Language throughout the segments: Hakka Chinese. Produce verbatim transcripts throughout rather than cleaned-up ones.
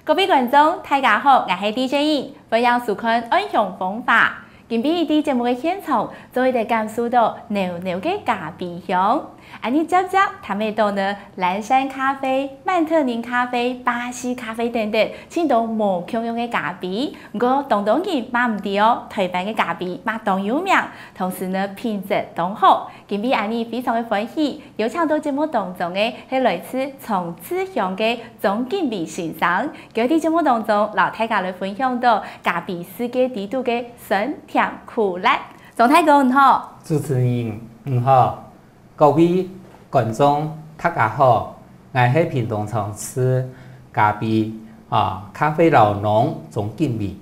各位觀眾，大家好，𠊎係D J Yin，歡迎收看《暗香風華》。今晡日在節目个現場，做得感受到濃濃个咖啡香。恁呢接接，聽得到呢，藍山咖啡、曼特寧咖啡、巴西咖啡等等，盡多無共樣个咖啡。毋過，當多人嘛毋知哦，臺灣个咖啡嘛當有名，同時呢，品質當好。今晡日恁呢非常个歡喜， 邀請到節目當中个係來自長治鄉个鍾錦美先生，佢在節目當中摎大家來分享到咖啡世界裡肚个酸甜苦辣。鍾大哥你好。主持人你好，各位觀眾大家好，𠊎係屏東長治咖啡啊，咖啡老農鍾錦美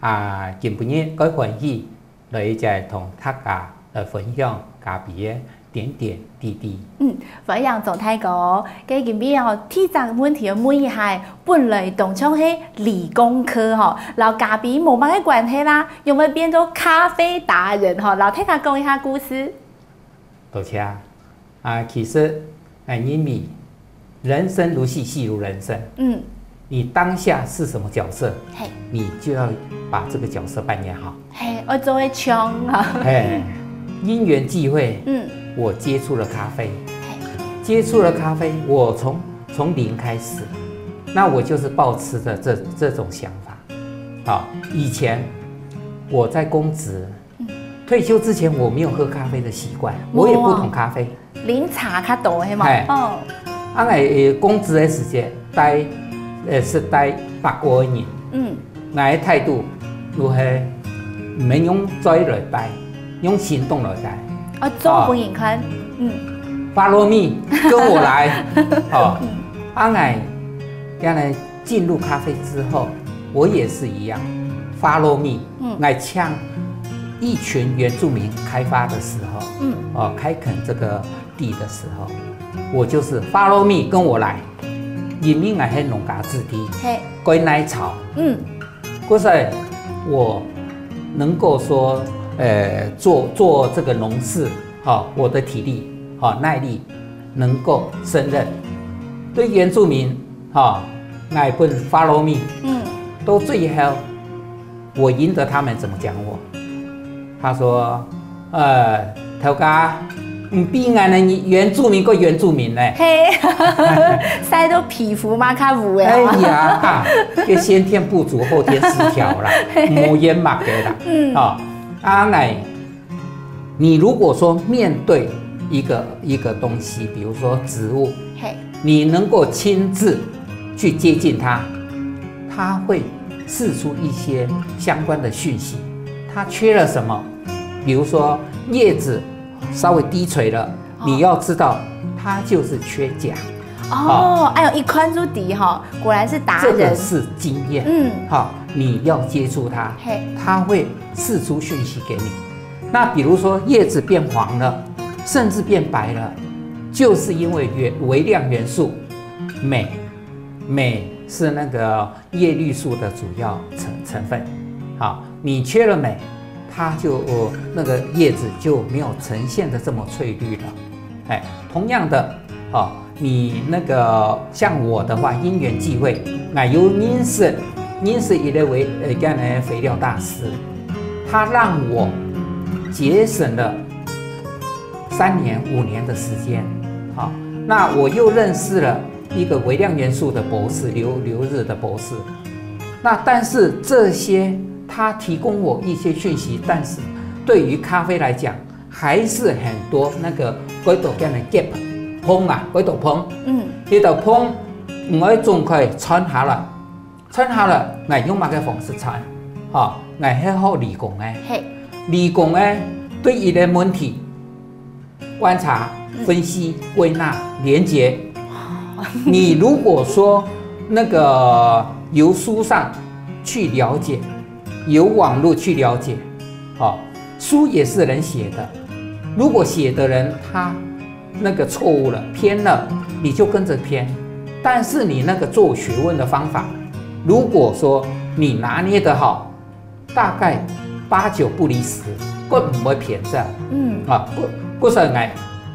啊，今晡日蓋歡喜 來一齊同大家來分享咖啡个點點滴滴。嗯，歡迎鍾大哥哦。該今晡日哦，第一隻問題愛問一下，本來當像係理工科吼，摎咖啡無麼个關係啦，仰會變做咖啡達人吼，摎大家講一下故事。多謝。 啊，其實，哎，因為人生如戲，戲如人生。嗯。你當下是什麼角色，嘿。你就要把這個角色扮演好。嘿，愛做得像啊。嘿，因緣際會，嗯。我接觸了咖啡。嘿。接觸了咖啡，我從，從零開始，那我就是抱持著這，這種想法。好，以前我在公職，嗯。退休之前我沒有喝咖啡的習慣，我也不懂咖啡。無啊。 啉茶較多，係無？嘿。哦。啊，𠊎，呃，公職个時節，帶，呃，係帶八個人。嗯。𠊎个態度就係毋免用嘴來帶，用行動來帶。哦，做分人看。哦。嗯。Follow me，跟我來。哦。嗯。啊，𠊎，恁呢進入咖啡之後，我也是一樣，follow me。嗯。𠊎像一群原住民開發的時候，嗯。哦，開墾這個 地的時候，我就是follow me，跟我來，因為𠊎係農家子弟，嘿。該耐操。嗯。故所以我能夠說，呃，做，做這個農事，哈，我的體力，哈，耐力能夠勝任。對原住民，哈，𠊎本follow me，嗯。到最後 我贏得他們怎麼講我？他說：「呃，頭家，你比𠊎等原住民更原住民呢。」嘿，曬到皮膚嘛較烏个啊。哎呀，啊，這先天不足，後天失調啦，嘿。無緣麼个啦。嗯。哦，啊，來， 你如果說面對一個，一個東西，比如說植物，嘿。你能夠親自去接近它，它會釋出一些相關的訊息。它缺了什麼？比如說葉子稍微低垂了，哦。你要知道它就是缺鉀。哦，哦。哎喲，一看就知吼，果然是達人。這個是經驗。嗯。好，你要接觸它，嘿。它會釋出訊息給你。 那比如說葉子變黃了，甚至變白了，就是因為元，微量元素鎂，鎂是那個葉綠素的主要成，成分。好，你缺了鎂，它就，呃，那個葉子就沒有呈現得這麼翠綠了。哎，同樣的， 哦，你那個像我的話，因緣際會，𠊎有認識，認識一位，呃，這樣的肥料大師，他讓我節省了三年、五年的時間。好，那我又認識了一個微量元素的博士，留，留日的博士。那但是這些他提供我一些訊息，但是對於咖啡來講， 還是很多那個該度叫做gap，縫啊，該度縫。嗯。該度縫，𠊎愛總開穿下來，穿下來，𠊎用麼个方式穿？吼，𠊎係學理工个。嘿。理工个對一個問題，觀察、嗯。分析、歸納、連結。你如果說那個由書上去了解，由網路去了解，好， 書也是人寫的，如果寫的人他那個錯誤了、偏了，你就跟著偏。但是你那個做學問的方法，如果說你拿捏得好，大概八九不離十，更毋會偏差。嗯。啊，不，不是，𠊎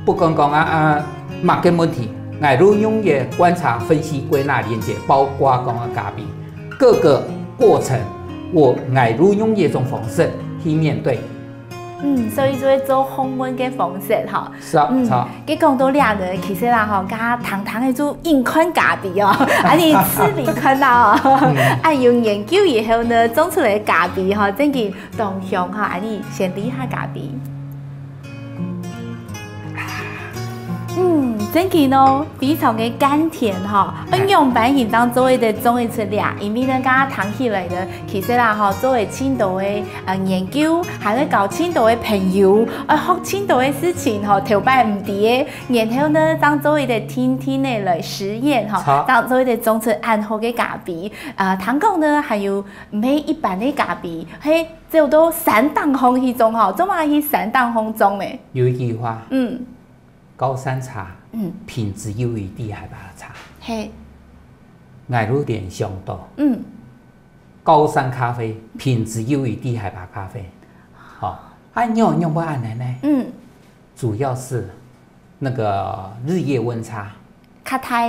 不敢講啊，啊，麼个問題，𠊎都用个觀察、分析、歸納、連結，包括講个咖啡。各个过程，我，𠊎都用這種方式去面對。嗯，所以就會做訪問个方式吼。是啊，嗯，是啊。佢講到這呢，其實啦吼，大家堂堂个就硬看咖啡哦，啊你試味看到哦，嗯，啊有研究以後呢，種出來个咖啡吼，正經當香哈，啊你先試下咖啡。 嗯，正經哦，非常个甘甜吼。嗯，仰般形正做得種得出來，因為呢，剛剛談起來呢，其實啦吼，做得盡多个呃研究，還會交盡多个朋友，愛學盡多个事情吼，頭擺毋知个，然後呢，正做得定定个來實驗吼，正做得種出恁好个咖啡。呃，聽講呢，還有毋係一般个咖啡，係走到山頂項去種吼，做麼个去山頂項種呢？有一句話，嗯。 高山茶，嗯，品質優於低海拔茶。嘿，𠊎有聯想到，嗯，高山咖啡品質優於低海拔咖啡。好，啊仰仰會恁樣呢？嗯，主要是那個日夜溫差。較大。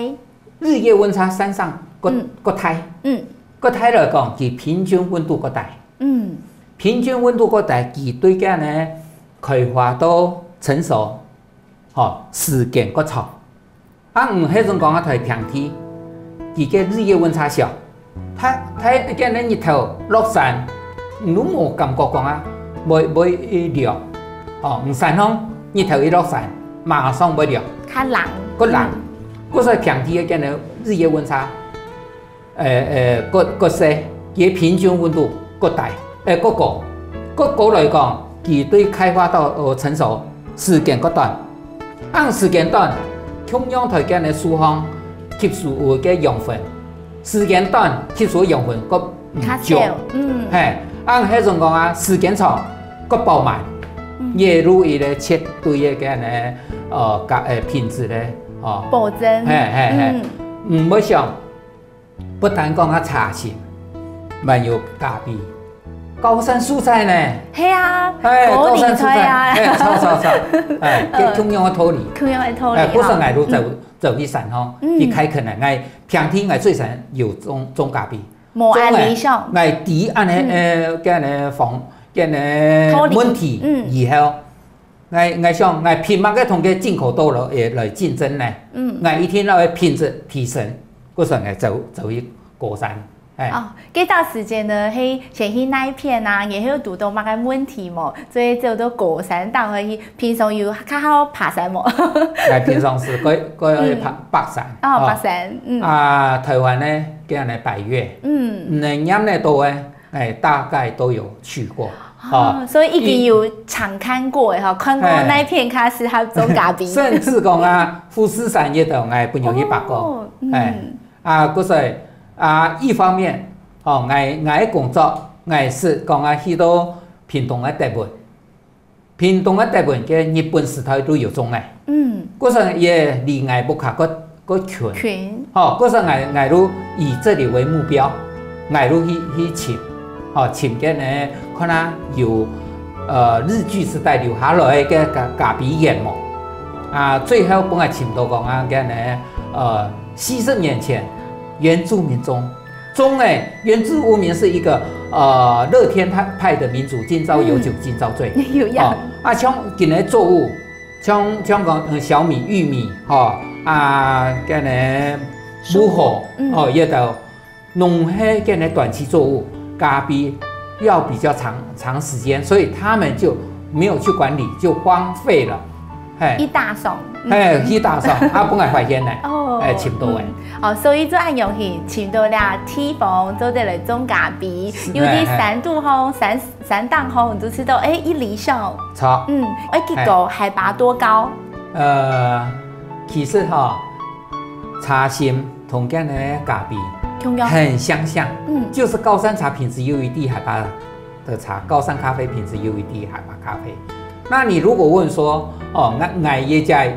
日夜溫差山上較，嗯，較大。嗯，較大來講，佢平均溫度較大。嗯，平均溫度較大，佢對該呢開花到成熟 吼，時間較長。啊毋係像講啊在平地，佢个日夜溫差小，佢，佢个日頭落山，你都無感覺講啊會，會涼。吼，毋像山上日頭一落山，馬上會涼。較冷。較冷。嗯，故所平地个日夜溫差 呃，呃，較，較細，佢个平均溫度較大，呃，較高。較高來講，佢對開花到，呃，成熟時間較短。恁時間短，共樣在該个樹項吸收个養分，時間短，吸收个養分較毋足。較少，嗯。嘿，恁該種講啊，時間長，較飽滿，嗯，也有一個絕對个該个，呃，个，呃，品質个，哦。保證。嘿，嘿，嘿。嗯。毋會像 不單講啊茶心，還有咖啡，高山蔬菜呢。係啊，嘿，高麗菜啊。高山蔬菜，嘿，著，著，著。哎，嗯，共樣个道理。共樣个道理，哎，故所𠊎都走，嗯，走去山吼，嗯，去開墾啊，𠊎平地𠊎最想有種，種咖啡。無恁理想。種欸，𠊎知恁呢，嗯，呃，該呢方，該呢道理，問題，嗯，以後 𠊎，𠊎想，𠊎憑麼个同該進口豆來，來競爭呢？嗯。𠊎一定愛品質提升，故所𠊎走，走去高山，哎。哦，該段時間呢，係先去哪片啊，然後堵到麼个問題無？所以走到高山頂去，平常有較好爬山無？𠊎平常時過，過去爬，嗯，爬山，哦，哦。爬山，嗯。啊，台灣呢，叫呢百岳，嗯。嗯，念呢多欸， 哎，大概都有去過。哦，哦，所以已經有常看過欸，吼，看過，哎，哪片較適合種咖啡。甚至講啊，富士山也都𠊎朋友去爬過。哦，嗯。哎，啊，故所啊，一方面，哦，𠊎，𠊎个工作，𠊎係講啊，去到屏東个德文。 屏東个德文个日本時代都有種欸。嗯。故所也離𠊎屋下較，較近。近。吼，故所𠊎，𠊎就以這裡為目標，𠊎就去，去尋，吼，尋該呢，看下有，呃，日據時代留下來个咖，咖啡園無。啊，最後分𠊎尋到講啊，該呢，呃，四十年前原住民種 種欸，原住民是一個，呃，樂天派，派的民族，今朝有酒今朝醉。嗯。有影。哦，啊，像今个作物，像，像講，嗯，小米、玉米，吼，啊，該呢，餔飩，嗯，哦，也都農業該呢短期作物，咖啡要比較長，長時間，所以他們就沒有去管理，就荒廢了。 嘿。一大叢，嗯。嘿，一大叢，啊，分𠊎發現呢，哦，哎，尋到欸。嗯。哦，所以就恁樣去尋到這地方，做得來種咖啡，是，有在山肚吼，嘿，嘿。山，山頂吼，你就知道，哎，一理想。著。嗯，哎，結果海拔多高？呃，其實哈，茶心同該呢咖啡共樣。很相像，嗯。就是高山茶品質優於低海拔 的茶，高山咖啡品質優於低海拔咖啡。那你如果問說，哦，𠊎，𠊎這隻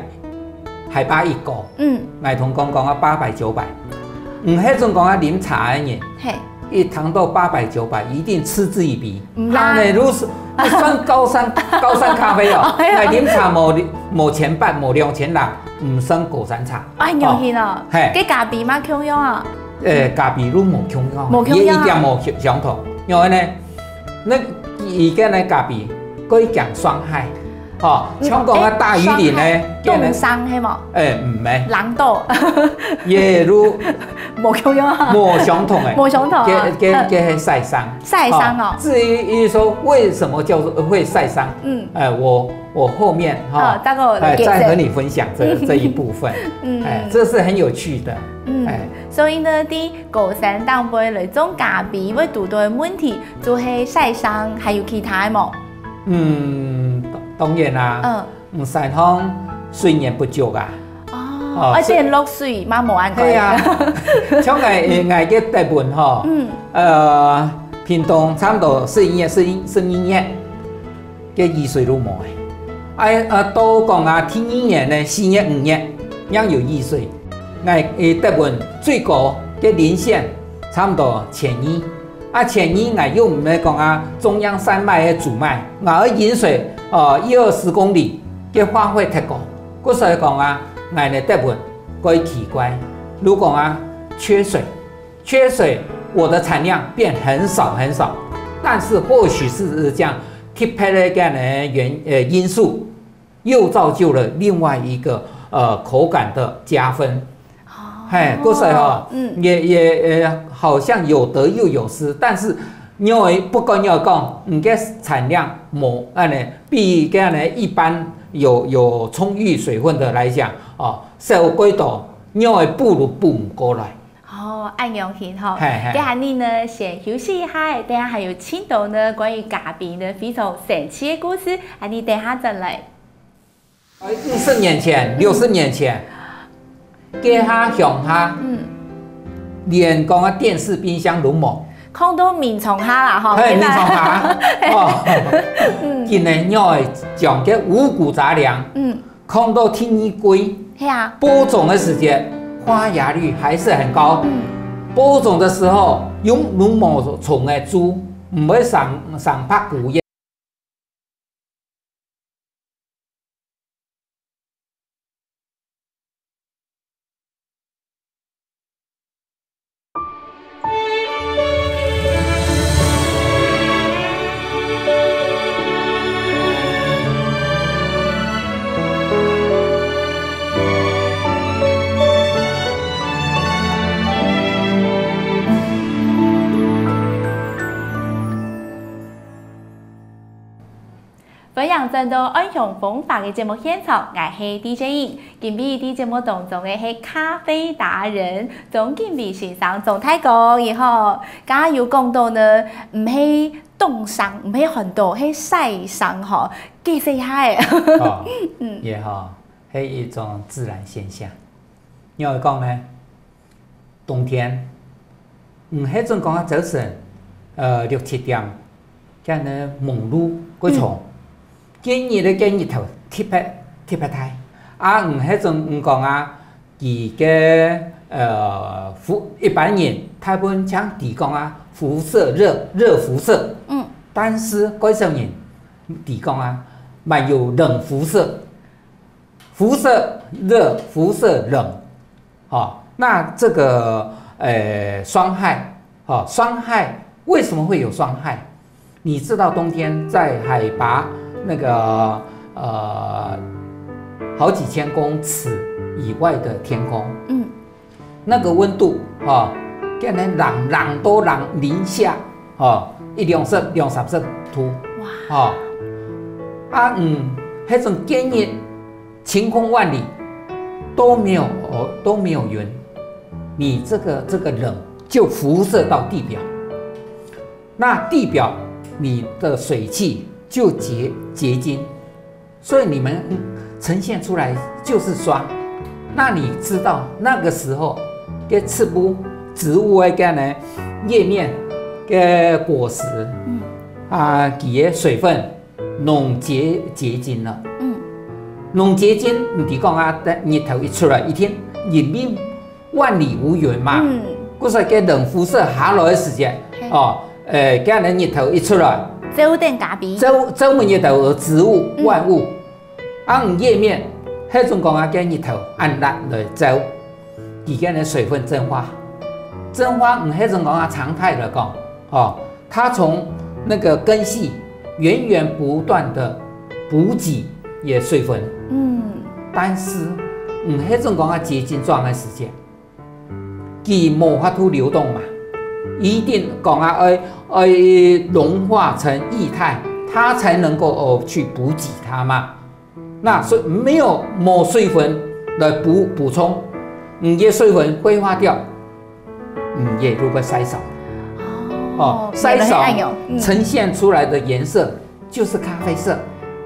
海拔幾高，嗯。𠊎同講講啊，八百、九百。毋係總講啊，啉茶个人，嘿。一談到八百、九百，一定嗤之以鼻。毋啦。啊，你如是，你算高山，高山咖啡哦，哎呀。𠊎啉茶無，無千八，無兩千六，毋算高山茶。哎，有影哦。哦，嘿。該咖啡嘛共樣啊。呃，咖啡都無共樣，無共樣啊。也一點無相同。因為呢，那佢个呢咖啡，佢講上海，吼，嗯，像講啊，欸，大榆林呢，上海，佢呢，凍傷係無？欸，毋係。冷凍。也都無共樣啊。無相同欸。無相同啊。佢，佢，嗯。佢係曬傷。曬傷哦。吼，至於，於說為什麼叫做會曬傷，嗯。呃，我，我後面，哈，哦，再跟我，欸，解釋。再和你分享這，這一部分。嗯。欸，這是很有趣的。嗯。欸。 所以呢，在高山頂背來種咖啡，會堵到个問題，就係曬傷，還有其他个無？嗯，當，當然啦。嗯。嗯，曬傷水源不足啊。哦，哦，而且落水嘛無恁該。係啊，像𠊎，𠊎个德文吼，嗯。呃，屏東差不多十一月，十一，十二月， 个雨水都無欸。啊，啊，到講啊，第二年呢，四月、五月，正有雨水。𠊎，欸，德文最高个零線差不多千二。啊，千二𠊎又毋係講啊，中央山脈个主脈，𠊎个引水，呃，一二十公里，个花費忒高。故所以講啊，𠊎呢德文，蓋奇怪。如果啊，缺水， 缺水，我的產量變很少很少。但是或許是這樣，特別个呢原，呃，因素，又造就了另外一個，呃，口感的加分。哦。嘿，故所吼，嗯。也，也，呃，好像有得又有失，但是因為不管要講，你个產量無，恁呢，比个呢一般有，有充裕水分的來講，哦，少幾多，因為補都補毋過來。 哦，恁樣形吼。嘿，嘿。這下呢，先休息一下，等下還有盡多呢關於咖啡呢非常神奇个故事，恁呢等下再來。五十年前、六十年前，該下鄉下，嗯。連講啊電視、冰箱都無。囥到眠床下啦，吼，嘿，現在。眠床下，哦。嗯。今日愛講个五穀雜糧，嗯。 囥到第二季，係啊。播種的時節，發芽率還是很高。嗯。播種的時候，用農牧場个豬，毋會生，生白骨。 歡迎轉到《愛鄉風華》个節目現場，𠊎係D J英。今晡日在節目當中个係咖啡達人鍾景維先生，鍾大哥，你好。剛剛有講到呢，毋係凍傷，毋係寒著，係曬傷吼，解釋一下欸。哦，嗯。也好，係一種自然現象。仰會講呢？ 冬天，毋係準講啊朝晨，呃，六七點，該呢濛露蓋重。嗯。該日个該日頭特別，特別大。啊，毋係準講啊，佢个，呃，輻，一般人大部分淨知講啊，輻射，熱，熱輻射。嗯。但是蓋少人知講啊，還有冷輻射。 輻射熱、輻射冷，好，那這個，呃，霜害，好，霜害為什麼會有霜害？你知道冬天在海拔那個，呃，好幾千公尺以外的天空，嗯。 那個溫度，吼，可能冷，冷到零，零下，吼，一兩十、兩三十度，哇。吼。啊，嗯，那種天氣晴空萬里，都沒有，哦，都沒有雲，你這個，這個冷就輻射到地表。 那地表你的水汽就結，結晶，所以你們呈現出來就是霜。那你知道那個時候，該植物，植物个呢，葉面、該果實，嗯。啊，佢个水分攏結，結晶了。嗯。攏結晶，你講啊，等日頭一出來，一定，入面 萬里無雲嘛。嗯。故所該冷輻射下來个時節，嘿。哦，呃，該日頭一出來，照等咖啡。照，照滿日頭个植物，嗯。萬物，啊，葉面，該種講啊，該日頭恁熱來照，佢个水分蒸發，蒸花毋係講啊常態來講，哦，它從那個根系源源不斷的補給也水分，嗯，但是毋係講啊結晶狀个時間，佢無法度流動嘛，一定講啊愛愛融化成液態，它才能夠哦去補給它嘛。那所以沒有無水分來補補充，你的水分揮發掉，你也就會衰少。哦，哦，衰少原來係恁樣，嗯。呈現出來的顏色就是咖啡色，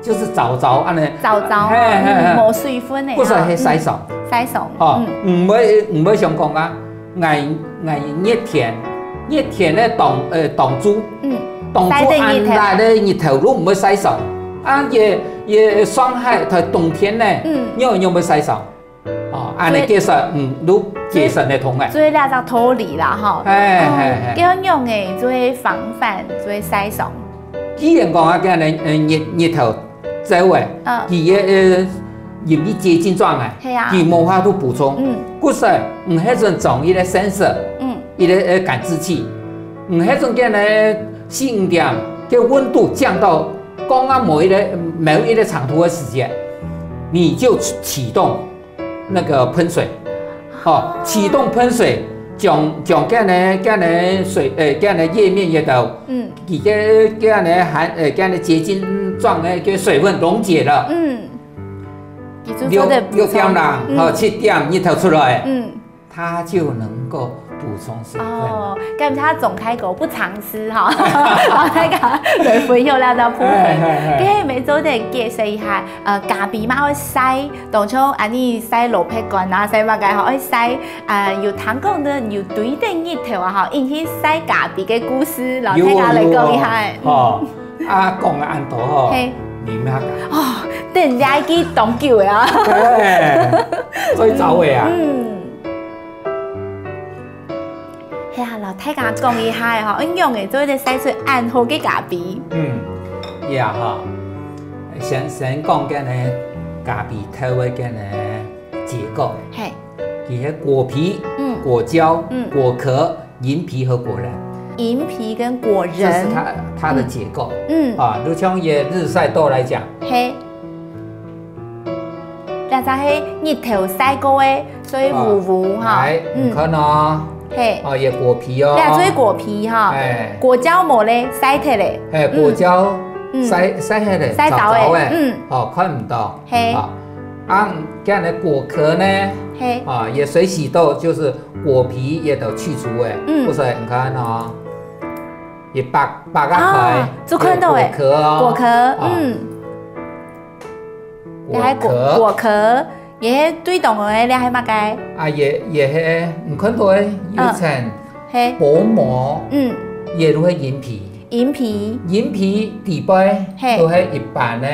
就是糟糟恁呢。糟糟，嘿嘿嘿，嗯，無水分个，毋係，係衰少。嗯，衰少，哦，嗯。毋會毋會想講啊， 𠊎𠊎熱天，熱天个當呃當晝，嗯，當晝恁大个日頭都毋會晒傷，啊也也上海在冬天呢，嗯，仰仰會晒傷，哦，恁呢解釋，嗯，都解釋得通个。所以這隻道理啦，吼，哎哎哎，哦，這樣个做防範，做晒傷。既然講啊，這樣呢，呃，日日頭 走个，嗯，佢个呃，因為結晶狀个，係啊，佢無法度補充，嗯，故所毋係準裝一個sensor，嗯，一個呃感知器，毋係準間呢四五點，个溫度降到剛剛某一個某一個程度个時間，你就啟啟動那個噴水，哦，啟動噴水，將將間呢間呢水呃間呢葉面也都，嗯，佢个間呢含呃間呢結晶狀个个水分溶解了。嗯。 佢就做得補充。六六點啦，嗯，吼，七點日頭出來，嗯，它就能夠補充水分。哦，感謝鍾大哥不藏私哈，老大家來分享這道部分。哎哎哎，該每週得解釋一下，呃，咖啡嘛愛晒，當像恁呢晒蘿蔔乾啊，晒麼个吼，愛晒，啊，有聽講呢，有對等日頭啊，吼，引起晒咖啡个故事，老大家來講一下。有哦，有哦，吼。 啊，講个恁多吼，嘿，你毋曉講。哦，等下去當久个啊。對，最早个啊。嗯。係啊，摎大家講一下吼，仰般个做得晒出恁好个咖啡。嗯，呀哈，先先講个呢，咖啡豆个个呢結構。嘿。佢个果皮、嗯，果膠、嗯，果殼、 銀皮和果仁。銀皮跟果仁。這是它它的結構。嗯。啊，就像一日曬豆來講。嘿。這隻係日頭曬過个，所以烏烏哈。啊，來，嗯，你看哦。嘿。哦，也果皮哦。這做果皮哈。哎。果膠無咧，曬忒咧。哎，嗯，果膠，嗯，曬曬忒咧，曬燥咧，燥燥个，嗯。哦，看毋到。嘿。啊，啊，這樣的果殼呢？嘿。啊，也水洗豆，就是 果皮也都去除个，嗯，故所你看哦，一擘擘開，啊，就看到个，果殼哦，果殼，啊，嗯。果殼。這還果果殼，也係對等个，這還麼个？啊，也也係，你看到个有層，嗯，嘿，薄膜，嗯，也就係銀皮，銀皮，銀皮底背，嘿，就係一般个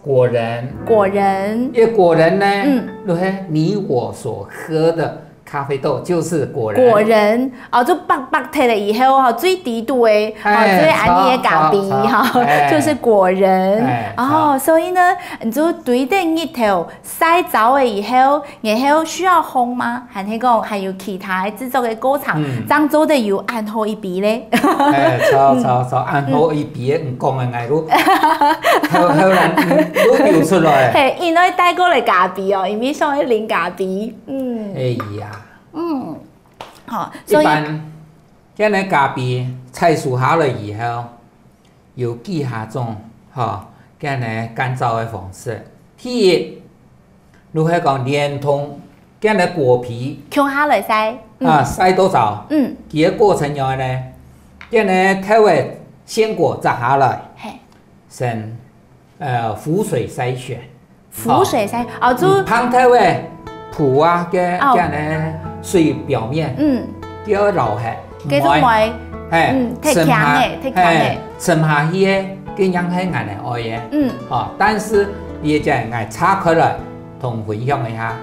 果仁。果仁。因為果仁呢，嗯，就係你我所喝的咖啡豆，就是果仁。果仁，哦，就擘擘忒了以後吼，最底肚个，哦，哎，就係恁呢个咖啡，著，著，著，吼，哎，就是果仁。哎，哦，著。所以呢，你就對等日頭 曬燥了以後，然後需要烘嗎？還係講還有其他製作个過程，嗯，正做得有恁好一杯咧？哎，著，著，著，恁好一杯个，你講个𠊎都，口口涎都流出來。嘿，因為帶過來咖啡哦，因為想愛啉咖啡。嗯。哎呀。嗯。好，所以一般，這樣个咖啡採收下來以後， 有幾下種，吼，恁呢乾燥个方式。第一，就係講連同恁呢果皮共下來曬，嗯，啊，曬到燥，嗯，佢个過程仰般呢？恁呢頭个鮮果摘下來，嘿，先，呃，浮水篩選， 浮水篩，哦，就，嗯，旁頭个浮啊，个，哦，恁呢水表面，嗯，愛撈忒，該種梅，梅，嘿，嗯，忒輕个，沉下，忒輕个。嘿，沉下去个，該樣係𠊎等愛个，嗯，哦，但是佢个𠊎拆開來同分享一下。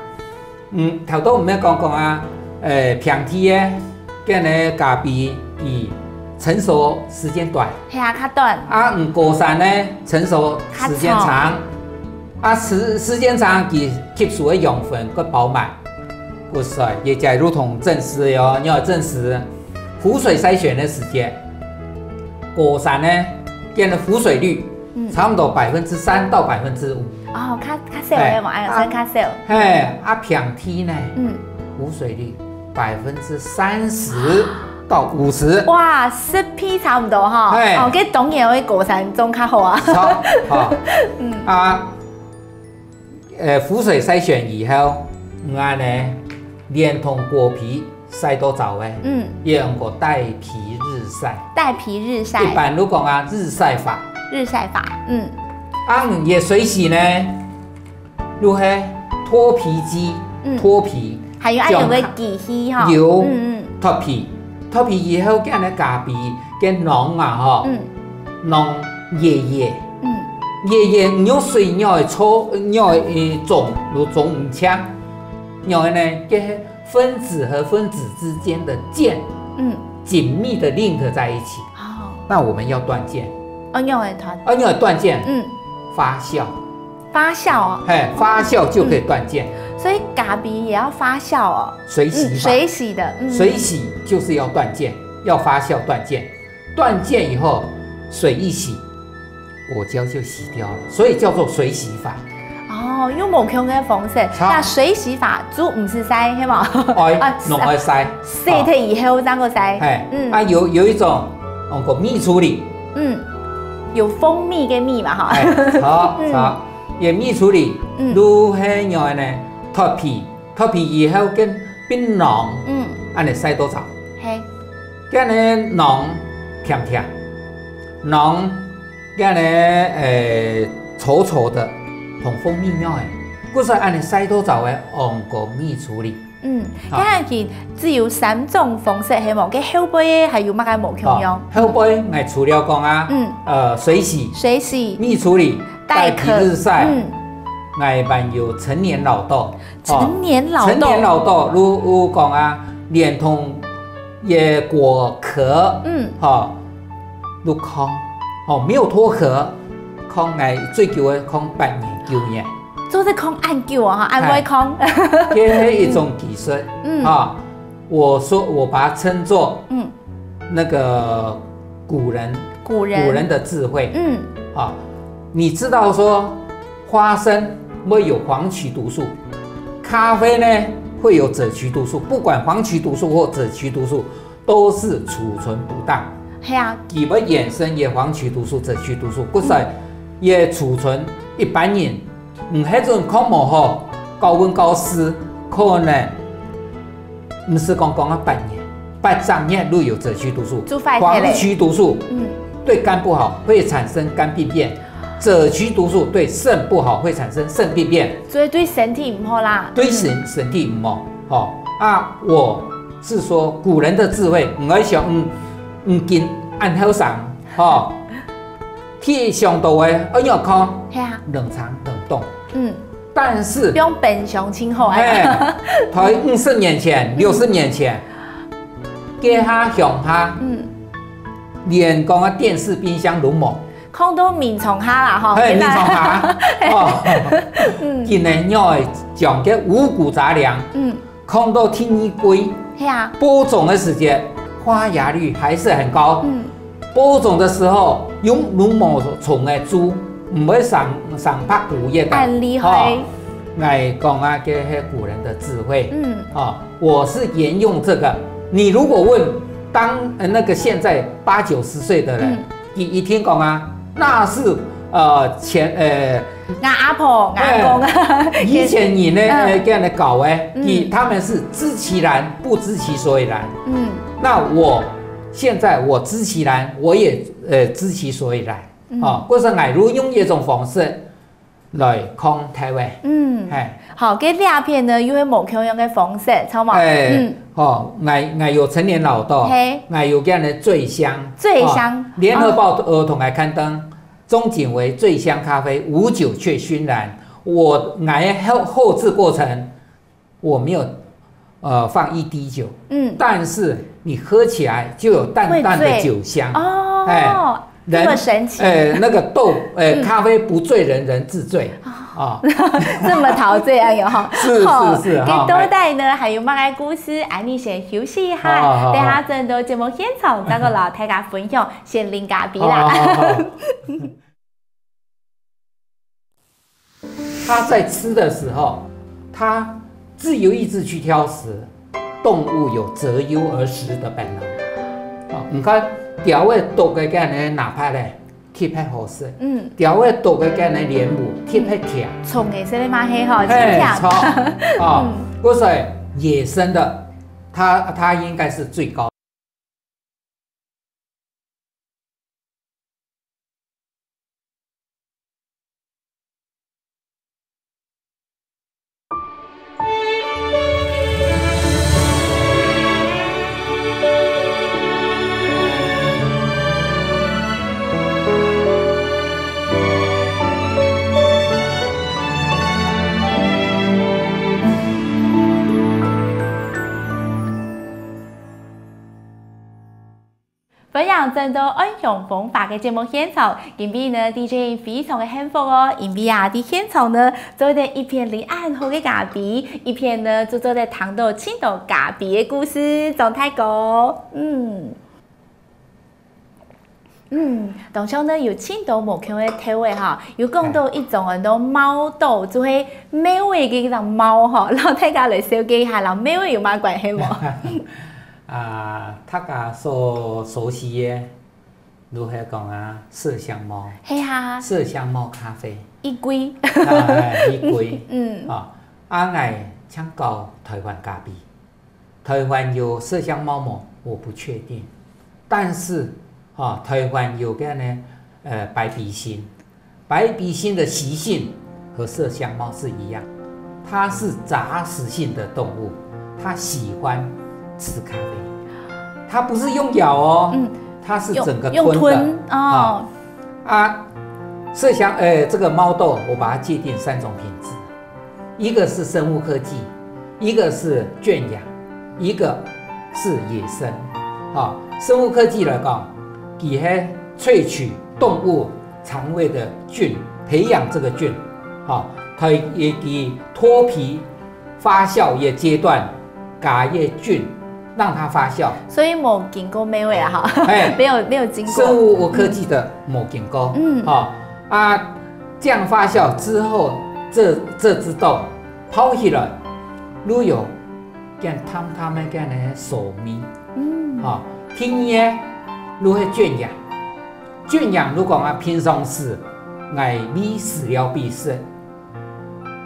嗯，頭頭毋係講講啊，呃，平地个，恁呢咖啡佢成熟時間短，係啊，較短。啊，毋高山呢，成熟時間長。較長。 啊，時時間長，佢吸收个養分會飽滿。不是，也假如同证实哦，你要证实浮水筛选的时间，高山呢，佢个浮水率，嗯差不多百分之三到百分之五。哦，較較少个嘛，哎，啊算較少。嘿，啊，平地呢，嗯，浮水率百分之三十到五十。哇，十倍差不多哈。嘿哦，該當然个高山種較好啊。好，好，啊，呃，浮水筛选以后，你按呢连同果皮晒到燥个，嗯，也用个带皮日晒。带皮日晒，一般都讲啊，日晒法。日晒法，嗯，啊，你个水洗呢，就系脱皮机，嗯脱皮，还有爱有个机器哈，有嗯嗯，脱皮，脱皮以后，将个咖啡个囊啊，吼，嗯囊野野，嗯，野野，你用水尿个搓，尿个种，就种毋清，然后呢，这些分子和分子之间的键嗯，紧密的 link 在一起。哦，那我们要断键，哦，用个团，啊，你要断键，嗯，发酵，发酵哦，嘿，发酵就可以断键。所以咖啡也要发酵哦，水洗法，嗯，水洗的，嗯，水洗就是要断键，要发酵断键。断键以后，水一洗，果胶就洗掉了，所以叫做水洗法。哦，用无共个方式，好那水洗法就毋使晒，系嘛？哎啊，弄个晒，晒脱以后再个晒，哎，嗯啊有有一种，用个蜜处理，嗯，有蜂蜜个蜜嘛哈，哎，好嗯好，也蜜处理，嗯如何样呢？脱皮，脱皮以后跟冰囊，嗯，按呢晒到燥，嘿，跟呢囊甜甜，囊跟呢呃稠稠的，同蜂蜜样哎，故所按呢晒到燥个，用个蜜处理。嗯，好看下去只有三种方式，系无？个后背个还有么个无共样？哦，后背，哎，除了讲啊，嗯呃，水洗、水洗、蜜处理、带皮日晒，嗯，哎，还有陈年老豆，哦陈年老豆，陈年老豆，如如讲啊，连同个果壳，嗯，哈，都空，哦，没有脱壳，空哎，最久个空八年九年，做得空按久啊，哈，按会空，这是一种技术，嗯啊，我说我把它称作嗯，那个古人古人，古人的智慧，嗯啊，你知道说花生会有黄曲毒素，咖啡呢会有赭曲毒素，不管黄曲毒素或赭曲毒素，都是储存不当。系啊，佢会衍生个黄曲毒素、赭曲毒素，故所也储存一般人，嗯，迄种康无好，高温高湿，可能毋是讲讲啊半年，八十日都有赭曲毒素，做坏忒嘞黄曲毒素嗯，对肝不好，会产生肝病变。赭曲毒素对肾不好，会产生肾病变。所以对身体毋好啦。对身身体毋好，吼啊！我是说古人的智慧，毋会想，嗯，嗯，今恁后生，吼，天想到个，哎呀，看，系啊，冷藏冷冻，嗯，但是，用冰箱清好哎啊。，在五十年前、六十年前，街下乡下，嗯，连讲啊电视、冰箱都无，空到眠床下啦吼，嘿，现在眠床下，哦，今年要讲个五谷杂粮，嗯，空到天一归，系啊，播种的时节，发芽率还是很高。嗯，播种的时候，用农牧虫的猪，毋会上上百个月的，很厉害哦。来讲啊，这是古人的智慧。嗯，啊，我是沿用这个。你如果问当呃那个现在八九十岁的人，嗯你一听讲啊，那是呃前呃我阿婆、我阿公，以前人呢嗯呃这样的搞哎，嗯你他们是知其然不知其所以然。嗯那我现在我知其然，我也呃知其所以然。嗯哦，故所我如用这种方式来看待位，嗯，哎，好，跟两片呢又会某共样的方式，好吗？哎嗯，，哦，我我有陈年老豆，嘿我有这样的醉香，醉香哦联合报呃同来刊登，钟景为醉香咖啡无酒却熏然。我我后后置过程，我没有呃放一滴酒，嗯，但是你喝起来就有淡淡的会醉酒香，哦，哎这么神奇，哎，那个豆，哎，嗯咖啡不醉人人自醉。啊，這麼陶醉，哎喲，吼。是，吼，是，是，該到底呢，還有麼个故事？恁呢先休息一下，好，好，好。等下轉到節目現場，再過摎大家分享仙人咖啡啦。好，好，好，好。他在吃的時候，他自由意志去挑食，動物有擇优而食的本能。啊，你看，鳥仔啄个該呢，哪怕咧， 特別好食。嗯。鳥仔啄个該呢蓮霧，特別甜。蟲仔食个嘛係吼，嘿，甜甜。蟲，啊，嗯。故所以野生的，它，它應該是最高。 歡迎轉到《暗香風華》个節目現場。今晡日呢，DJ非常个幸福哦，因為啊，在現場呢，做得一片恁好个咖啡，一片呢，就做得聽到盡多咖啡个故事。張大哥，嗯。嗯，當中呢，有盡多無共个調味哈，有講到一種安到貓豆，就係貓仔个一種貓哈，摎大家來紹介一下，摎貓仔有麼關係無？ 啊，大家所熟悉个，如何講啊，麝香貓。係啊。麝香貓咖啡。一杯。啊，哎，一杯。嗯。啊，啊，𠊎請教台灣咖啡。台灣有麝香貓無？我不確定。但是，啊，台灣有个呢，呃，白鼻心。 白鼻心的習性和麝香猫是一樣，它是杂食性的动物，它喜欢吃咖啡。它不是用咬哦，嗯，它是整个吞的。用，用吞，哦。啊，啊，麝香，呃，这个猫豆，我把它界定三种品质，一个是生物科技，一个是圈养，一个是野生。啊，生物科技來讲，佢係萃取动物 肠胃的菌，培养这个菌，哈，在佢脱皮发酵个阶段，加个菌，让它发酵。所以無經過貓仔啊，哈，哎，沒有，沒有經過。生物科技的無經過，嗯。哈，啊，這樣發酵之後，這，這隻豆泡起來，就有 見淡淡个該呢酸味。嗯。吼，第二个，就係圈養。圈養就講啊，平常時，𠊎餵飼料分佢食。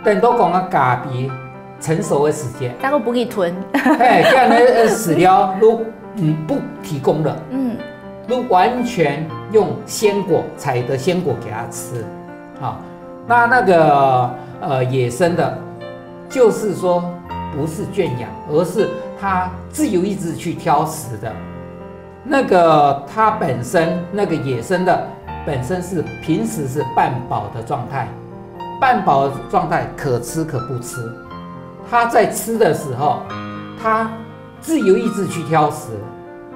等到講啊，咖啡成熟个時節，再過分佢吞。嘿，這樣个，呃，飼料就，嗯，不提供了。嗯。就完全用鮮果，採的鮮果給牠食。 好，那那個，呃，野生的，就是說不是圈養，而是牠自由意志去挑食的。那個牠本身，那個野生的本身是平時是半飽的狀態，半飽的狀態可吃可不吃。牠在吃的時候，牠 自由意志去挑食，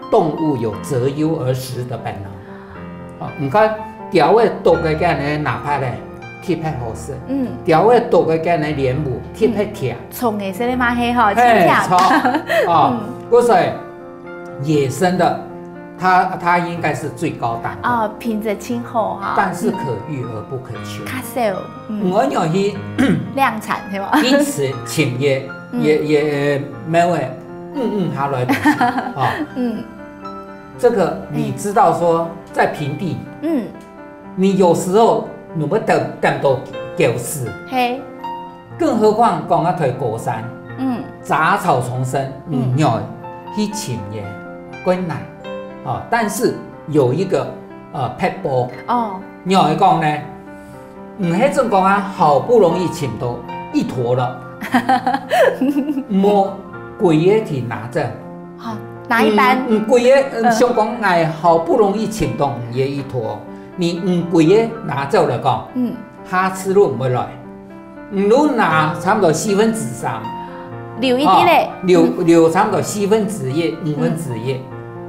動物有擇優而食的本能。啊，你看，鳥仔啄个該呢，哪怕咧，特別好食。嗯。鳥仔啄个該呢蓮霧，特別甜。蟲仔食个嘛係吼，嘿，甜甜。蟲，啊，嗯。故所以野生的，牠，牠應該是最高檔的。哦，品質盡好哈。但是可遇而不可求。較少，嗯。毋愛去量產，係無？去尋，尋个，嗯。个，个貓仔， 嗯，嗯，下來个東西，啊。嗯。這個你知道說在平地，嗯。你有時候你會等，等到狗屎。嘿。更何況講啊在高山，嗯。雜草叢生，嗯。你愛去尋个，困難。啊，但是有一個，呃，撇步。哦。你愛講呢， 毋係準講啊，好不容易尋到一坨了，莫歸个去拿走。好，拿一半。嗯，嗯，歸个，嗯，嗯。想講，哎，好不容易尋到你个一坨，你，嗯，歸个拿走來講，嗯。下次就毋會來。你就拿差不多四分之三，留一滴咧。哦，留，嗯。留差不多四分之一、五分之一，嗯。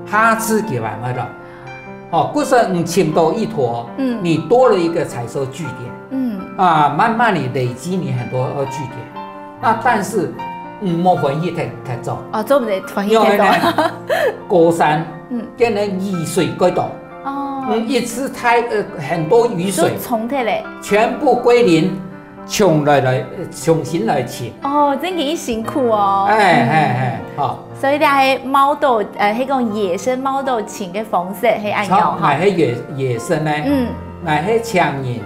下次佢還會來。 哦，故所你尋到一坨，嗯。你多了一個採收據點。嗯。啊，慢慢地累积你很多个据点。那但是，嗯，莫歡喜太，太早。哦，做毋得歡喜太早。因為呢，高山，嗯。變成雨水過多。哦。嗯，一次太，呃，很多雨水。就沖忒咧。全部歸零，重來，來，呃，重新來起。哦，真个辛苦哦。哎，嗯。哎，哎，好。所以這係貓豆，呃，係講野生貓豆情个方式，係恁樣吼。好，那係野，野生呢？嗯。那係強人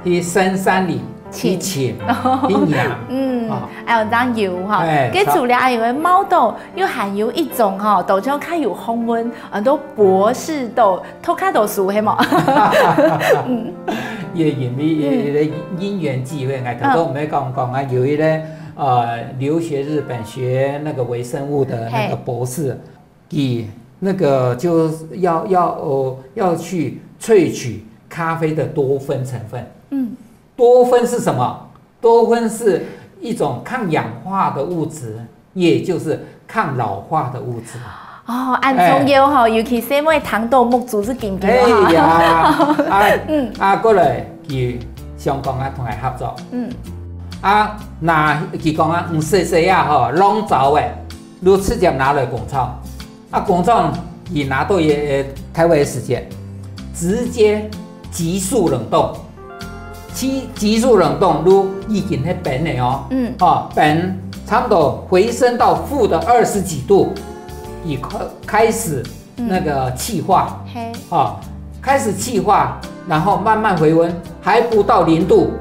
去深山裡去尋，尋。去尋。嗯，啊。還有這樣有哈。哎，該除了還有个貓豆，又還有一種哈，都像較有學問，很多博士豆，讀較多書，係無？嗯。也因為，嗯。一個因緣際會，𠊎頭先毋係講講啊，嗯。有一個，呃，留學日本學那個微生物的那個博士，嘿。 佢那個就要，要，呃，要去萃取咖啡的多酚成分。嗯。多酚是什麼？多酚是一種抗氧化的物質，也就是抗老化的物質。哦，恁重要吼，哎。尤其細妹聽著目珠就金金哈。哎呀，啊，嗯。啊，過來，佢想講啊，同𠊎合作。嗯。啊，那佢講啊，你細細啊吼，弄糟欸，你直接拿來工廠。 啊，工廠佢拿到个，呃，台灣个時間，直接急速冷凍。急，急速冷凍，你已經係冰个哦。嗯。哦，冰差不多回升到負的二十幾度，佢開，開始那個氣化。嗯。嘿。哦，開始氣化，然後慢慢回溫，還不到零度，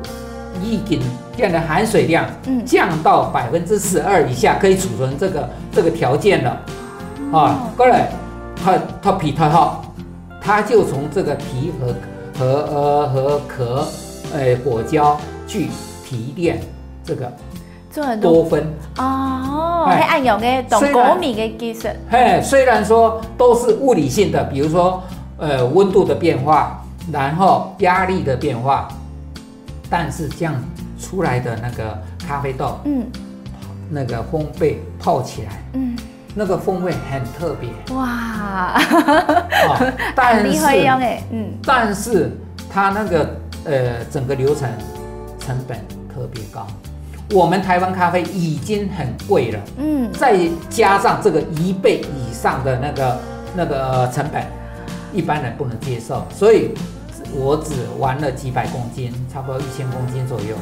已經變得含水量，嗯。降到百分之十二以下，可以儲存這個，這個條件了。 啊，哦。過來，脫，脫皮脫殼，它就從這個皮和，和，呃，和殼，呃，果膠去提煉這個做很多多酚。哦，哎，還恁樣个，當高明个技術。雖然，嘿，雖然說都是物理性的，比如說，呃，溫度的變化，然後壓力的變化，但是這樣出來的那個咖啡豆，嗯。那個烘焙泡起來，嗯。 那個風味很特別。哇。哦，但是，很厲害樣欸，嗯。但是它那個，呃，整個流程成本特別高。我們台灣咖啡已經很貴了，嗯。再加上這個一倍以上的那個，那個，呃，成本，一般人不能接受。所以 我只玩了幾百公斤，差不多一千公斤左右，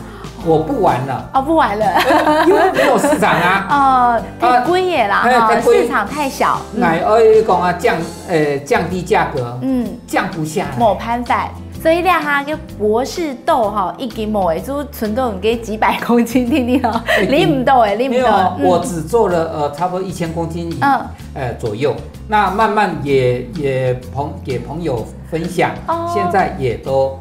我不玩了。哦，不玩了。呃，因為沒有市場啊。哦，太貴了啦，啊，哎，哈，太貴。市場太小，嗯。哎，呃，講啊，降，呃，降低價格，嗯。降不下來。無辦法。所以這下个博士豆哈，已經無了，就存到你个幾百公斤定定哦，已經，拎毋到欸，拎毋到。沒有啊，嗯。我只做了，呃，差不多一千公斤以，嗯。呃，左右。那慢慢也，也朋，給朋友分享，哦。現在也都，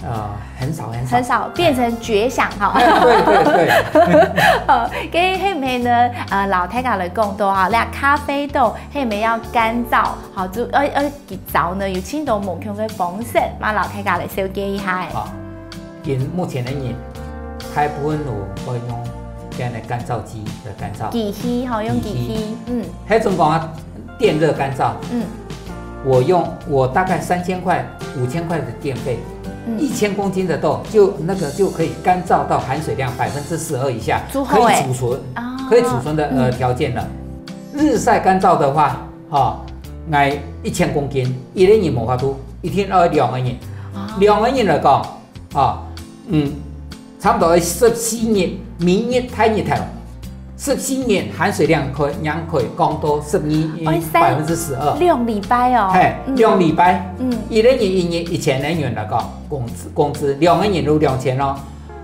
呃，很少很少。很少，變成絕響哈。哎，對，對，對。好，該係毋係呢？呃，摎大家來講到哈，這咖啡豆係毋係愛乾燥？好，就，呃，呃，佢燥呢，有盡多無共个方式，嘛摎大家來紹介一下欸。好，今目前个人，大部分都會用這樣个乾燥機來乾燥。機器，吼，用機器，機器。嗯。該種講啊，電熱乾燥。嗯。 我用，我大概三千塊、五千塊的電費，嗯。一千公斤的豆，就那個就可以乾燥到含水量百分之十二以下，足好欸。可以儲存，啊。可以儲存的，呃，嗯。條件了。日曬乾燥的話，哈，𠊎一千公斤，一個人無法度，一定愛兩個人。啊。兩個人來講， 哦，嗯，差不多十四日，每日大日頭，十四日含水量可，正可以降到十二，愛曬百分之十二。兩禮拜哦。嘿，嗯。兩禮拜，嗯。一個人一日一千個銀來講，工資，工資，兩個人就兩千咯，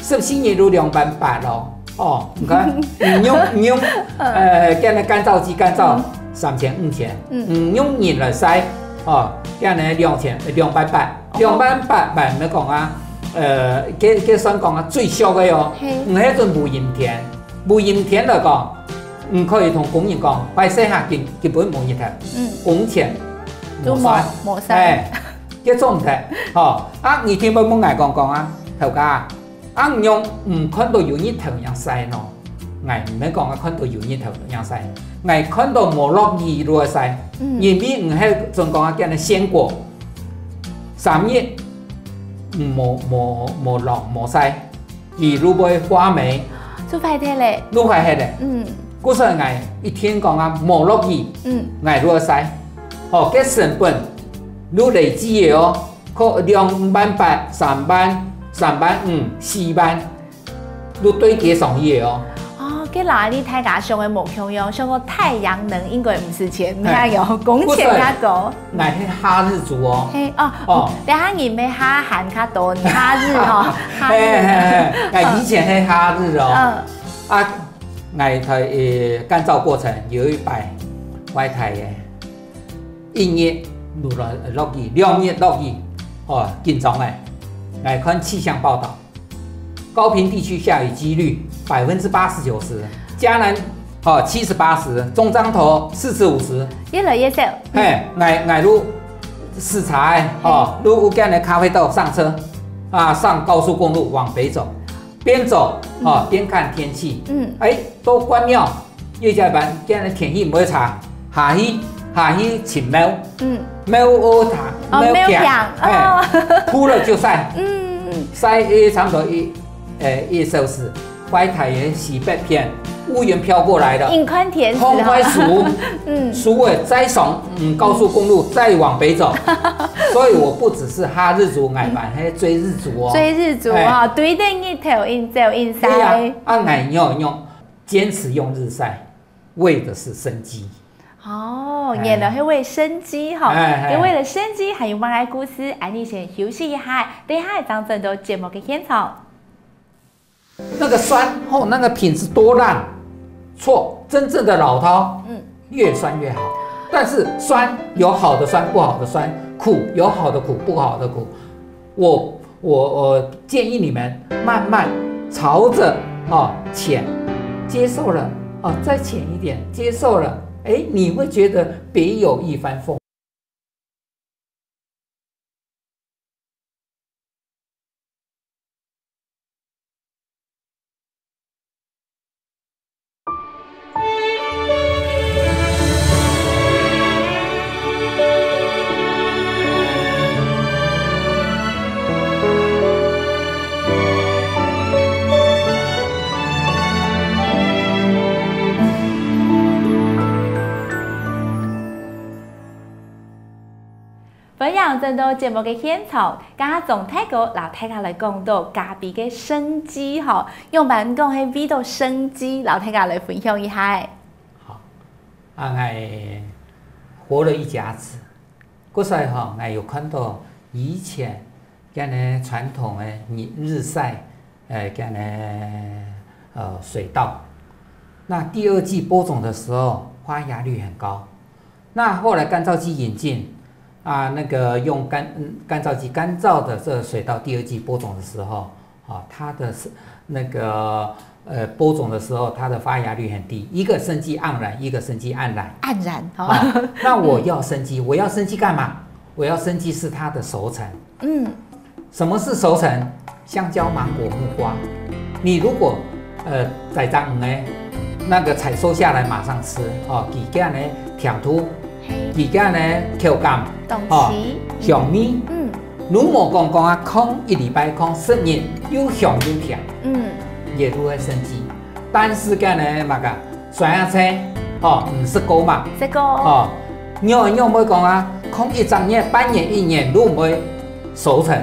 十四日就兩萬八咯。哦，你看，你用，你用，呃，這樣个乾燥機乾燥，嗯。三千、五千，嗯。你用人來曬，哦，這樣呢，兩千，兩萬八。 兩萬八萬來講啊，呃，該，該算講啊，最俗个哦。嘿。毋係準無陰天，無陰天來講，你可以同工人講，壞勢哈，今，今晡無日頭，嗯。工錢就無，無晒。無晒。哎，該做毋得，吼。啊，你聽無問𠊎講講啊，頭家啊， 恁樣毋看到有日頭樣晒喏？𠊎毋係講啊看到有日頭樣晒，𠊎看到無落雨落晒，嗯。因為毋係準講啊，叫你鮮果，三日無，無，無落無晒，佢就會發霉，就壞忒咧。就壞忒咧。嗯。故所𠊎一定講啊，無落雨，嗯。𠊎就愛曬。吼，該成本就累積个哦，可兩萬八、三萬、三萬五、四萬，就堆疊上去个哦。哦，該摎你大家想个無共樣，想講太陽能應該毋使錢，哎，哪有，工錢較高。 𠊎係夏日族哦。嘿，哦，哦。等下你愛下寒較多，你夏日吼，夏日。嘿，嘿，嘿，𠊎以前係夏日哦。嗯。啊，𠊎在，呃，乾燥過程有一擺，壞忒个，一日落，落雨，兩日落雨，哦，緊張个。𠊎看氣象報導， 高屏地區下雨機率百分之八十九十，嘉南，哦，七十八十，中彰投四十五十。越來越少。嘿，𠊎，𠊎就駛車欸，哦，就有間个咖啡豆上車，啊，上高速公路往北走，邊走，哦，邊看天氣。嗯。哎，到關廟， 月界板，今日天氣毋會差，下去，下去尋廟。嗯。廟仔堂，哦，廟埕，廟埕，哎，哦。鋪了就曬。嗯。曬一差不多一，哎，一小時，壞忒个西北片，烏雲飄過來了。雲看天時哦。風快熟，嗯。熟了再上，嗯，高速公路再往北走。所以我不只是夏日族，𠊎還係追日族哦。追日族哦，哎。追等日頭，緊走緊曬。對呀，啊，𠊎用，用，堅持用日曬。 為的是生機。哦，哎。原來係為生機吼。哎，哎。就為了生機，還有麼个故事，恁呢先休息一下，等一下正轉到節目个現場。那個酸，吼，那個品質多爛，錯，真正的老饕，嗯。越酸越好。但是酸有好的酸，不好的酸，苦有好的苦，不好的苦。我 我，我建議你們慢慢朝著，哦，淺，接受了，哦，再淺一點，接受了，哎，你會覺得別有一番風味。 歡迎轉到節目个現場，頭先鍾大哥摎大家來講到咖啡个生機吼，仰般講係為著生機，摎大家來分享一下。好，啊，𠊎活了一甲子，故所吼，𠊎有看到以前 該呢傳統个日，日曬，呃，該呢，呃，水稻。那第二季播種的時候，發芽率很高。那後來乾燥機引進，啊，那個用乾，嗯，乾燥機乾燥的這個水稻，第二季播種的時候，啊，它的是，那個，呃，播種的時候，它的發芽率很低，一個生機盎然，一個生機黯然。黯然，哦。啊，那我要生機，我要生機幹嘛？我要生機是它的熟成。 嗯。什麼是熟成？香蕉、芒果、木瓜。你如果，呃，摘張呢，那個採收下來馬上吃，哦，佢个呢甜度，嘿。佢个呢口感，當時。哦，香味。嗯。如果講講啊，放一禮拜，放十日，又香又甜。嗯。也就會生機。但是个呢，那個 酸啊青，吼，毋食過嘛。食過。吼，仰會仰會講啊，放一隻月、半年、一年都毋會熟成，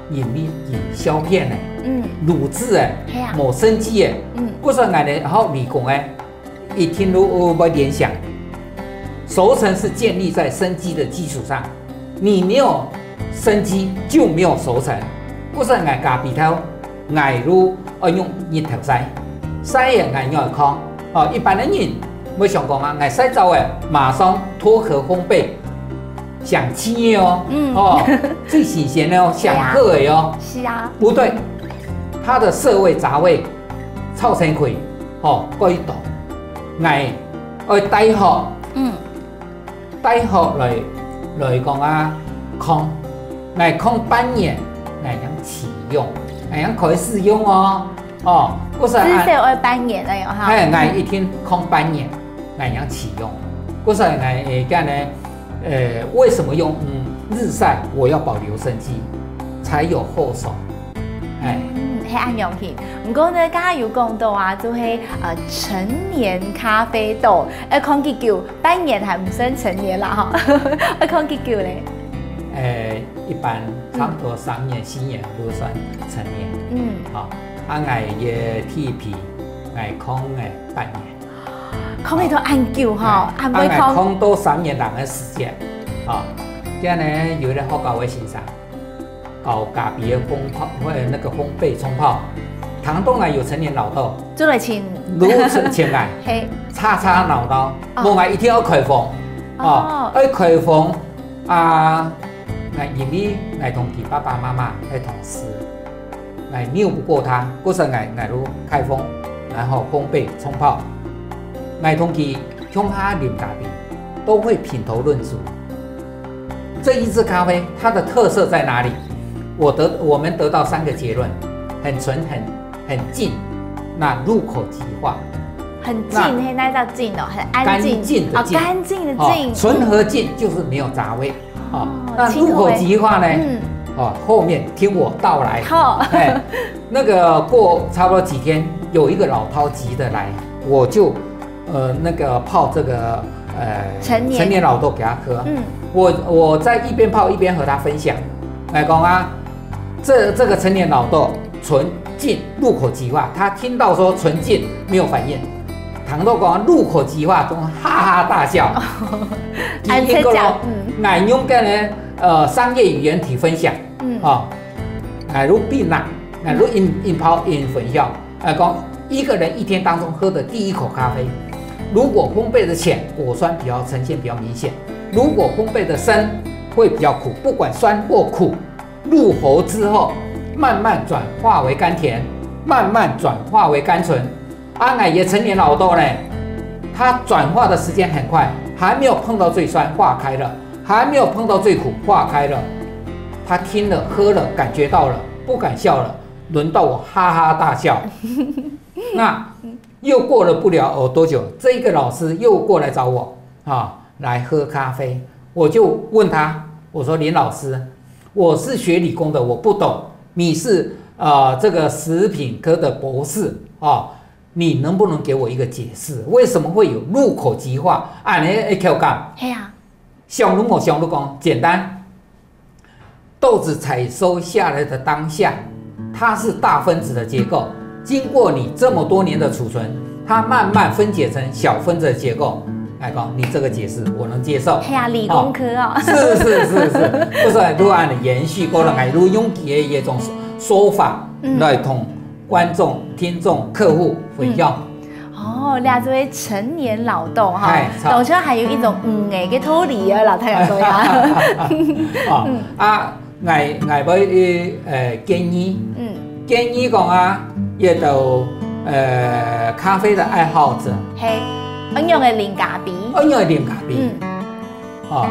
因為佢削片呢，嗯。乳質欸，係啊。無生機欸。嗯。故所𠊎等學理工欸，一定都會聯想，熟成是建立在生機的基礎上。 你沒有生機就沒有熟成。故所𠊎咖啡豆，𠊎就愛用日頭曬，曬了𠊎愛囥。哦，一般个人會想講啊，𠊎曬燥了，馬上脫殼烘焙，上鮮个哦，嗯。哦，最新鮮个哦，上好个哦。係啊。係啊。不對，它的色味、雜味，臭酸氣，哦，過多。𠊎愛帶好。嗯。 帶好來，來講啊，囥，𠊎囥半年，𠊎正試用，𠊎正開始用哦。哦，故所啊，至少愛半年了喲哈。嘿，𠊎一定囥半年，𠊎正試用。故所𠊎，呃，講呢，呃，為什麼用，嗯，日曬？我要保留生機，才有後手。哎。嗯，係恁樣形。毋過呢，剛剛有講到啊，就係呃成年咖啡豆，愛囥幾久，半年還毋算成年啦吼，愛囥幾久咧？誒，一般差不多三年、四年都算成年。嗯，好，啊，𠊎个地皮，𠊎空个半年。囥个都恁久吼，啊，還會囥。空都三年零个時間。好，這樣呢，有一個學校个先生，搞咖啡个烘泡，或者那個烘焙沖泡，聽到𠊎有成年老豆，做來請。如此請𠊎，嘿，吵吵鬧鬧，哦問𠊎一定要開封，哦哦，要開封啊，那因為𠊎同佢爸爸媽媽係同事，𠊎拗不過他，故所𠊎，𠊎就開封，然後烘焙沖泡，𠊎同佢共下啉咖啡，都會品頭論足。這一支咖啡它的特色在哪裡？我得，我們得到三個結論：很純、很，很淨，那入口即化。很淨，係哪隻淨哦？很安靜。乾淨的淨。哦，乾淨的淨。哦，純和淨就是沒有雜味。哦，那入口即化呢？嗯，哦，後面聽我道來。好。哎，那個過差不多幾天，有一個老饕級的來，我就呃那個泡這個呃陳年陳年老豆給他喝。嗯，我我在一邊泡一邊和他分享，來講啊，這這個陳年老豆純淨入口即化，他聽到說純淨沒有反應，聽到講入口即化，都哈哈大笑。還在講，嗯，愛用个呢，呃，商業語言去分享，嗯，哦，哎，如冰啊，哎，如饮饮泡饮粉效，哎，講一個人一天當中喝的第一口咖啡，如果烘焙的淺，果酸比較呈現比較明顯；如果烘焙的深，會比較苦。不管酸或苦，入喉之後慢慢轉化為甘甜，慢慢轉化為甘醇。啊，𠊎个陳年老豆呢，它轉化的時間很快，還沒有碰到最酸，化開了；還沒有碰到最苦，化開了。他聽了喝了，感覺到了，不敢笑了，輪到我哈哈大笑。那又過了不了哦多久，這個老師又過來找我啊，來喝咖啡。我就問他，我說：「林老師，我是學理工的，我不懂。你是呃這個食品科的博士哦，你能不能給我一個解釋？為什麼會有入口即化恁呢个口感？」係啊，想都無想都講簡單。豆子採收下來的當下，它是大分子的結構，經過你這麼多年的儲存，它慢慢分解成小分子的結構。來講，你這個解釋我能接受。係啊，理工科哦。是是是是，不是，如果你延續過來，如果用佢个一種說法嗯來同觀眾、聽眾、客戶分享。哦，這就係陳年老豆哈嗨，，著。當中還有一種嗯个个道理啊，老太太講呀。哦，啊，𠊎，𠊎會呃建議，嗯，建議講啊，這兜呃咖啡的愛好者，係，恁樣个啉咖啡。愛用啉咖啡。嗯，哦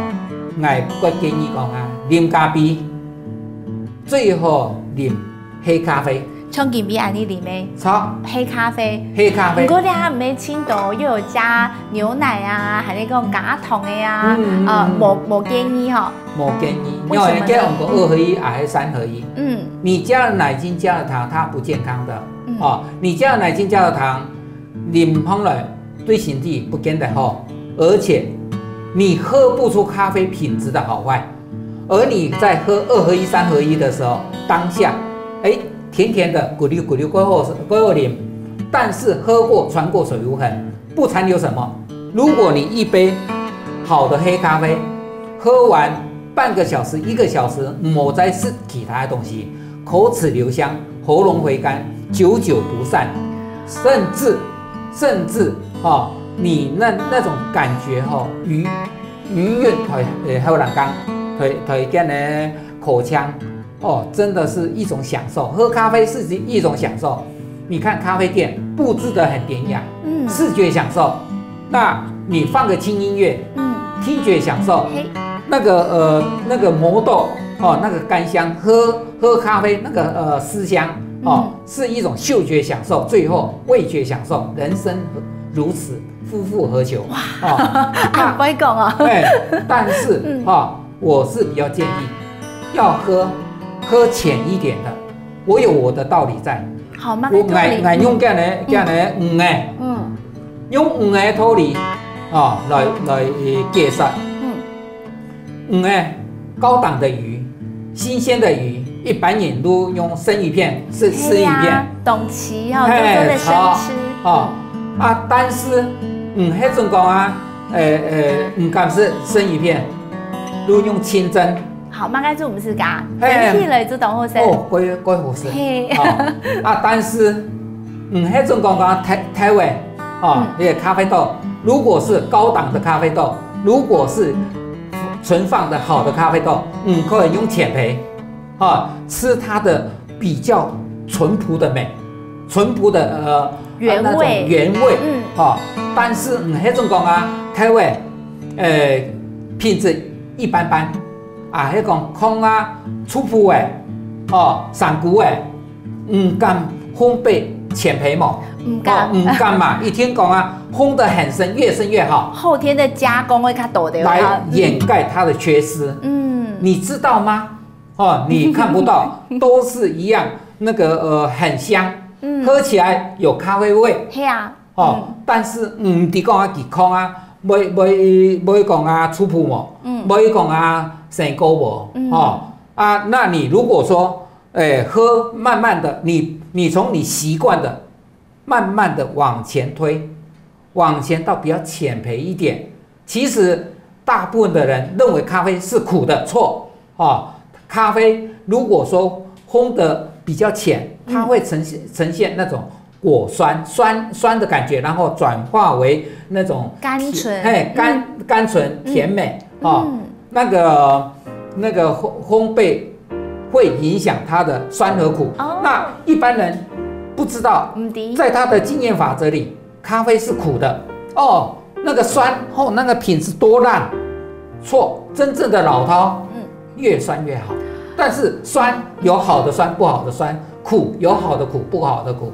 ，𠊎會建議講啊，啉咖啡最好啉黑咖啡。像今晡日恁呢啉个著，黑咖啡。黑咖啡毋過你還毋係盡多，又有加牛奶啊，還係講加糖个啊，嗯嗯呃，嗯無無建議吼。無建議，因為什麼呢為你加用過二合一還是三合一，嗯你加了奶精加了糖，它不健康的。嗯哦，你加了奶精加了糖，啉上來對身體不見得好，而且你喝不出咖啡品質的好壞。而你在喝二合一、三合一的時候，當下，哎，甜甜的，咕溜咕溜，過後過後啉，但是喝過穿過水無痕，不殘留什麼。如果你一杯好的黑咖啡，喝完半個小時、一個小時，無再食其他的東西，口齒留香，喉嚨回甘，久久不散，甚至甚至哦，你那那種感覺哈、哦，餘餘韻在呃喉嚨間，在在間呢口腔。哦，真的是一種享受。喝咖啡是一種享受。你看咖啡店佈置得很典雅，嗯視覺享受。那你放個輕音樂，嗯，聽覺享受，嘿，那個呃那個磨豆哦，那個甘香，喝喝咖啡那個呃思香哦，是一種嗅覺享受，最後味覺享受，人生如此，夫復何求？哦，啊，不會講哦。哎，但是哈、我是比較建議要喝喝淺一點的，我有我的道理在。好，麼个道理？𠊎，𠊎用這樣个，這樣个魚个，嗯，用魚个道理，哦，來，來，呃，解釋。嗯。魚个，高檔的魚，新鮮的魚，一般人都用生魚片，是生魚片。係啊，當鮮哦，嘿，就做得生吃。哦，啊，但是，嗯，該種講啊，呃，呃，毋敢食生魚片，都用清蒸。 好，麼个做毋使加，嘿，蒸起來就當好食。哦，蓋，蓋好食。嘿。哦，啊，但是，嗯，該種講講台，台灣，哦，嗯。那個咖啡豆，如果是高檔的咖啡豆，如果是存放的好的咖啡豆，嗯，可以用淺焙，哦，吃它的比較淳樸的美，淳樸的，呃，原味。呃，那種原味，嗯。哦，但是，嗯，該種講啊，台灣，呃，品質一般般。 啊，該講糠啊、醋麩仔，哦，香菇仔，毋敢烘焙淺焙無？毋敢。哦，毋敢嘛，一定講啊，烘得很深，越深越好。後天的加工會較多的，來掩蓋它的缺失。嗯。你知道嗎？哦，你看不到，都是一樣，那個，呃，很香，嗯。喝起來有咖啡味。係啊。 哦，嗯。但是，嗯，毋知講啊健康啊，會，會，會講啊，粗普無，嗯。會講啊，生高無，嗯。哦，啊，那你如果說，哎，喝慢慢的，你，你從你習慣的，慢慢的往前推，往前到比較淺焙一點， 其實大部分的人認為咖啡是苦的，錯。哦，咖啡如果說烘得比較淺，嗯。它會呈現，呈現那種果酸，酸，酸的感覺，然後轉化為那種甘醇。嘿，甘，嗯。甘醇甜美。嗯。哦，嗯。那個，那個烘，烘焙會影響它的酸和苦。哦。那一般人不知道，毋知。在他的經驗法則裡， 咖啡是苦的。哦，那個酸，哦，那個品質多爛。錯，真正的老饕，嗯。越酸越好。但是酸有好的酸，不好的酸，苦有好的苦，不好的苦。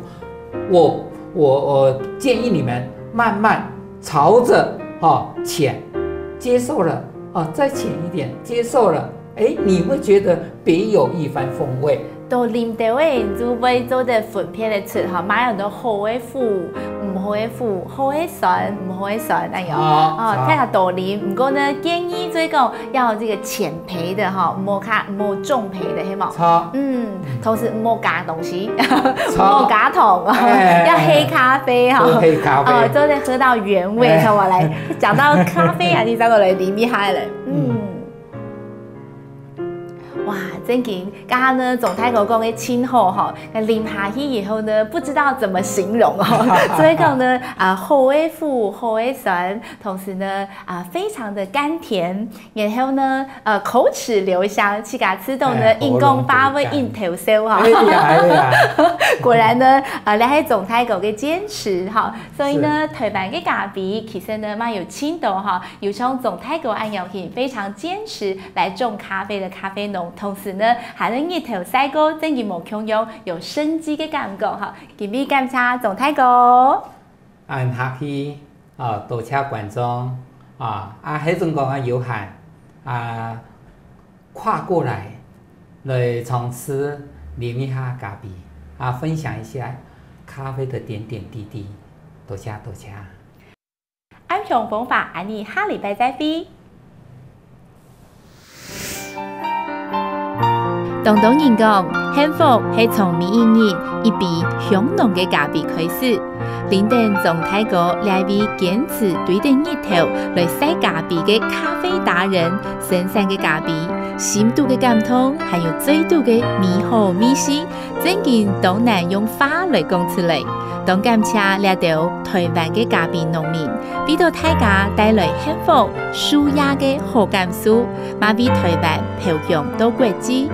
我，我，我建議你們慢慢朝著，哦，淺，接受了，哦，再淺一點，接受了， 哎，你會覺得別有一番風味。到啉到个，你就會做得分辨得出吼，麼个安到好个苦，毋好个苦，好个酸，毋好个酸，恁樣。哦，哦，著。大家多啉。毋過呢，建議就係講愛這個淺焙个吼，毋好較，毋好重焙个，係無？著。嗯，同時毋好加東西，著。毋好加糖，哎，要黑咖啡吼。喝黑咖啡。哦，做得喝到原味，哎。好，𠊎來講到咖啡啊，你再過來啉一下咧。嗯。嗯。 哇，正經，剛剛呢，鍾大哥講个盡好吼，該啉下去以後呢，不知道怎麼形容哦。所以講呢，啊，好个苦，好个酸，同時呢，啊，非常的甘甜，然後呢，呃，口齒留香，自家食到呢，哎，喉嚨都乾。硬講話會硬偷笑哈。哎呀，哎呀。果然呢，呃，這係鍾大哥个堅持哈。所以呢，是。臺灣个咖啡其實呢，蠻有深度哈。 有像鍾大哥恁樣形非常堅持來種咖啡个咖啡農，同時呢，還能日頭曬過，正經無共樣，有生機个感覺哈。今晡日感謝鍾大哥。恁客氣，啊，多謝觀眾，啊，啊，這種講啊有閒，啊，跨過來，來嘗試啉一下咖啡，啊，分享一下咖啡的點點滴滴。多謝，多謝。 暗香風華，恁呢下禮拜再會。當多人講，幸福係從每一日一杯香濃个咖啡開始。輪等鍾大哥這位堅持對等日頭來曬咖啡个咖啡達人，生產个咖啡，深度个感動，還有嘴肚个美好味緒， 正經當難用話來講出來。當感謝這兜臺灣个咖啡農民，為著大家帶來幸福、舒壓个好感受，嘛為臺灣飄香到國際。